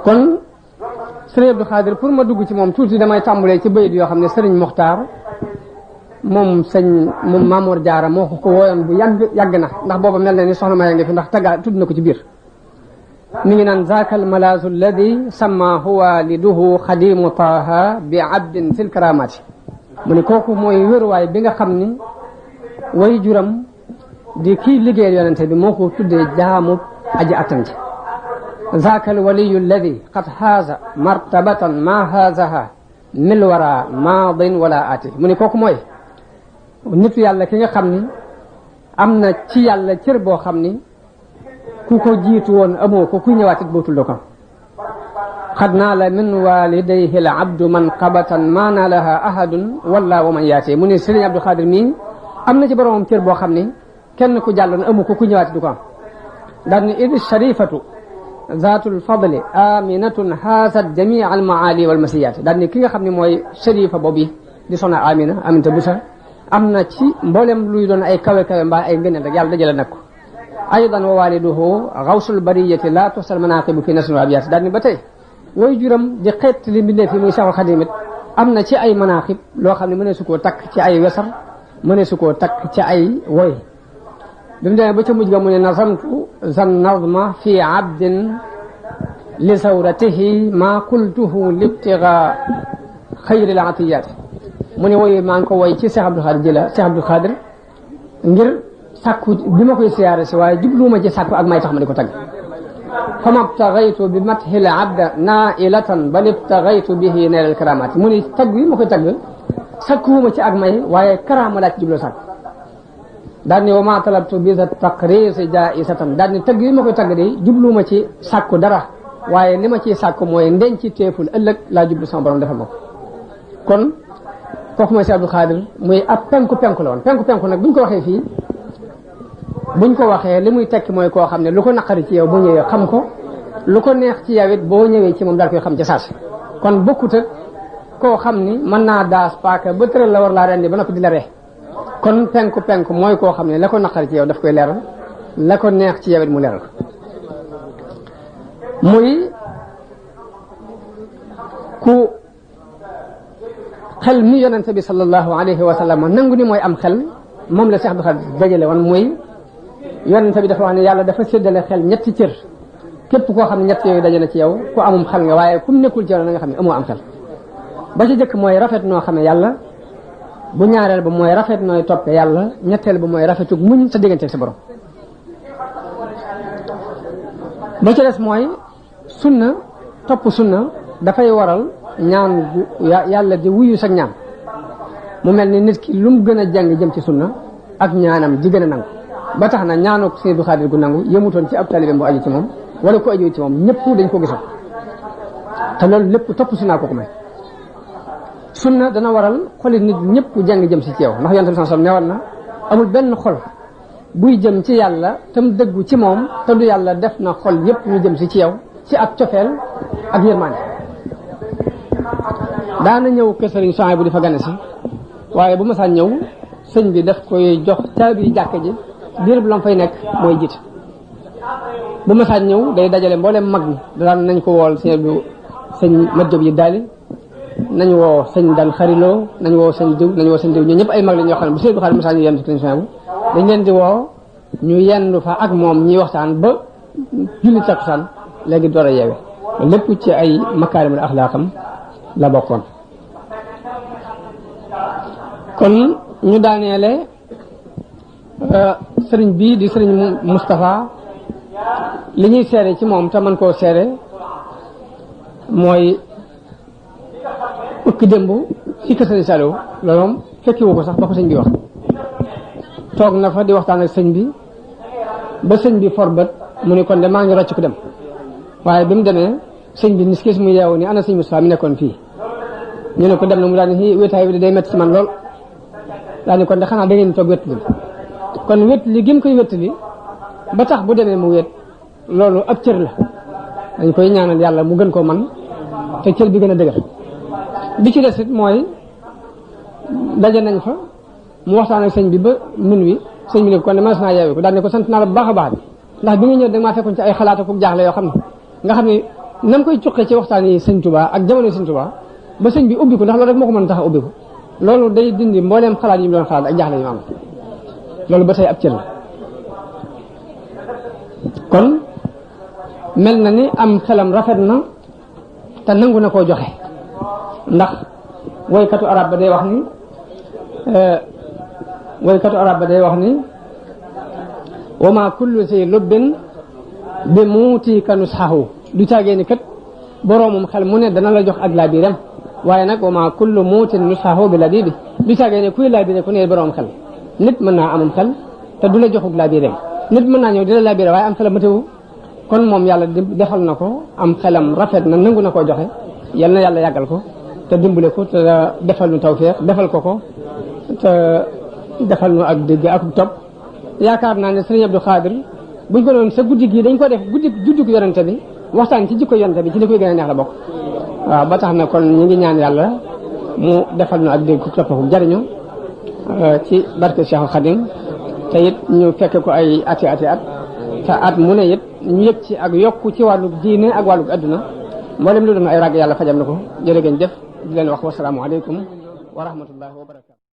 kon sëriñ Abdou Khadir pour ma dugg ci moom tuuti damay tàmbalee ci bayit yoo xam ne sëriñ Mokhtar moom Mamour Diarra moo ko wooyoon bu yàgg na ndax booba mel na ni soxna Maya ngi fi ndax tagga tudd na ko ci biir mi ngi naan zaaka almalaasu alladi sammahu waliduhu xadimu taaha bi abdin fil karamati mu ne kooku mooy wéruwaay bi nga xam ni way juram di kii liggéeyal yonente bi moo ko tuddee jaamu aji attan ji zaaka alwaliyu alladi qad haaza martabatan ma haazaha mil wara maadin wala ati mu ne kooku mooy nitu yàlla ki nga xam ni am na ci yàlla cër boo xam ni ku ko jiitu woon amoo ko ku ñëwaatit bootul ko xad naa la min walidayhi al abdu manqabatan ma naalaha ahadun wala wa man yaati mu ne Sëriñ Abdou Khadir mii am na ci boromam cër boo xam ni kenn ku jàlloon amu ko ku ñëwaatit du ko am daal ni idi sharifatu zaatul fadli aminatun haasat jamia al maali wal masiyaati daal ni ki nga xam ne mooy sharifa boobu di soxna Aminata Busa am na ci mboolem luy doon ay kawe-kawe mbaa ay ngëneel rek yàlla dajale nag ko aydan wa waliduhu gawsul bariyati la tosal manaqibu fi nasl abiyat daal ni ba tey way juram di xeet li mbindee fi muy Seexul Xadiim it am na ci ay manaqib loo xam ne mënee su koo takk ci ay wesar mënee su koo takk ci ay woy bi mu demee ba ca mujj ga mu ne nazamtu zan nazma fi abdin li sawratihi ma qultuhu libtiga xayril atiyat mu ne woy maa ngi ko woy ci Cheikh Abdou Khadir jëla Cheikh Abdou Khadir ngir sàkku bi ma koy siyaare si waaye jubluuma ci sàkku ak may tax ma di ko tagg fama btaxaytu bi mathil abda nailatan bal ibtaxaytu bihi neel al karamati mu ne tagg bi ma koy tagg sàkkuwuma ci ak may waaye karaama laa ci jubloo sàkk daal ni wa ma talabtu bi sa taqrisi jaisatan daal ni tagg bi ma koy tagg de jubluuma ci sàkku dara waaye li ma ciy sàkku mooy ndenc ci teeful ëllëg laa jublu sama borom defal ma ko kon kooku mooy si Abdou Khadir muy ab penku la woon penku nag buñ ko waxee fii buñ ko waxee li muy tekki mooy koo xam ne lu ko naqari ci yow boo ñëwee xam ko lu ko neex ci yow it boo ñëwee ci moom daal koy xam ci saasi kon bokkut ak koo xam ni mën naa daas paaka ba tëral la war laa rendi ba noppi di la ree kon penku mooy koo xam ne la ko naqari ci yow daf koy leeral la ko neex ci yow it mu leeral ko muy ku xel mi yonente bi sallallahu alayhi wa sallam nangu ni mooy am xel moom la Cheikh Abdou Khadir dajale woon muy yonente bi dafa wax ne yàlla dafa séddale xel ñetti cër képp koo xam ne ñett yooyu dajale ci yow ku amum xel nga waaye kum nekkul ci yow na nga xam ne amoo am xel ba ci jëkk mooy rafet noo xamee yàlla bu ñaareel ba mooy rafet nooy toppe yàlla ñetteel ba mooy rafetug muñ sa digganteeg sa borom ba ci des mooy sunna topp sunna dafay waral ñaan yàlla di wuyu sa ñaan mu mel ni nit ki lu mu gën a jàng jëm ci sunna ak ñaanam di gën a nangu ba tax na ñaanu Sëriñ Abdou Khadir gu nangu yëmutoon ci ab talibé bu aju ci moom wala ko aju ci moom ñëpp dañ ko gisoon te loolu lépp topp sunna ko may sunna dana waral xoli nit ñëpp jàng jëm si ci yow ndax yonent bi sallallahu alayhi wasallam newal na amul benn xol buy jëm ci yàlla tam dëggu ci moom te du yàlla def na xol yëpp ñu jëm si ci yow ci ak cofeel ak yërmande daana ñëw kër sëriñ Sohaybu bu di fa gane si waaye bu ma saa ñëw sëñ bi daf koy jox caabi jàkka ji biir bu lam fay nekk mooy jiite bu ma saa ñëw day dajale mboolem mag ñi daan nañ ko wool sëñ Mat Jóob yi daali nañ woo sëñ daan xariloo nañ woo sëñ diw ñoo ñëpp ay mag la ñoo xam ne bu sëñ bi xaar ma saa ñu yendu sëriñ Sohaybu dañ leen di woo ñu yendu fa ak moom ñuy waxtaan ba julli takkusaan léegi door a yeewe lépp ci ay makaarimul axlaaqam la bokkoon kon ñu daaneele sëriñ bii di sëriñ Moustapha li ñuy seere ci moom te mën koo seere mooy ëkk démb ci kër sëriñ Saliou loolu moom fekkiwu ko sax ba ko sëñ bi wax toog na fa di waxtaan ak sëñ bi ba sëñ bi forbët mu ne kon de maa ngi rocc ko dem waaye bi mu demee sëñ bi nis kis mu yeewu ni ana sëñ Moustapha mi nekkoon fii ñu ne ko dem na mu daal ni wéetaay bi day métti ci man lool daal ni kon de xanaa da ngeen toog wét li kon wét li gën koy wét li ba tax bu demee mu wét loolu ab cër la dañ koy ñaanal yàlla mu gën koo man te cër bi gën a dëgër bi ci des it mooy daje nañ fa mu waxtaan ak sëñ bi ba minuit sëñ bi ne ko kon de mas naa yeewu ko daal ne ko sant naa la bu baax a baax bi ndax bi nga ñëw da nga maa fekkoon ci ay xalaat ak jaaxle yoo xam ne nga xam ne nam koy cuqee ci waxtaan yi sëñ Tuubaa ak jamono sëñ Tuubaa ba sëñ bi ubbi ko ndax loolu rek moo ko mën tax a ubbi ko loolu day dindi mbooleem xalaat yi mu doon xalaat ak jaaxle yu am loolu ba tey ab cër la kon mel na ni am xelam rafet na te nangu na koo joxe ndax woykatu arab ba day wax ni wa ma kullu si lubbin bi muuti ka nusxahu du caagee ni kat boroomum xel mu ne dana la jox ak laabiram waaye nag wa ma kullu muutin nusxahu bi labibi du caagee ne kuy laabire ku ne boroom xel nit mën naa amum xel te du la joxuk laabiram nit mën naa ñëw di la laabire waaye am xelam matewu kon moom yàlla defal na ko am xelam rafet na nangu na koo joxe yal na yàlla yàggal ko te dimbale ko te defal nu tawfeex defal ko te defal nu ak dégg ak topp yaakaar naa ne sëriñ Abdou Khadir buñ ko doon sa guddi gi dañ ko def guddi juddug yonente bi waxtaan ci jikko yonente bi ci li koy gën a neex la bokk waaw ba tax na kon ñu ngi ñaan yàlla mu defal nu ak dégg ku topp ko jariñu ci barke Cheikhul Khadim te it ñu fekk ko ay ati at te at mu ne it ñu yëg ci ak yokku ci wàllu diine ak wàllu adduna mboolem lu doon ay ràgg yàlla fajal na ko jërë ngeen jëf di leen wax wasalaamu aleykum wa rahmatullahi wa barakatu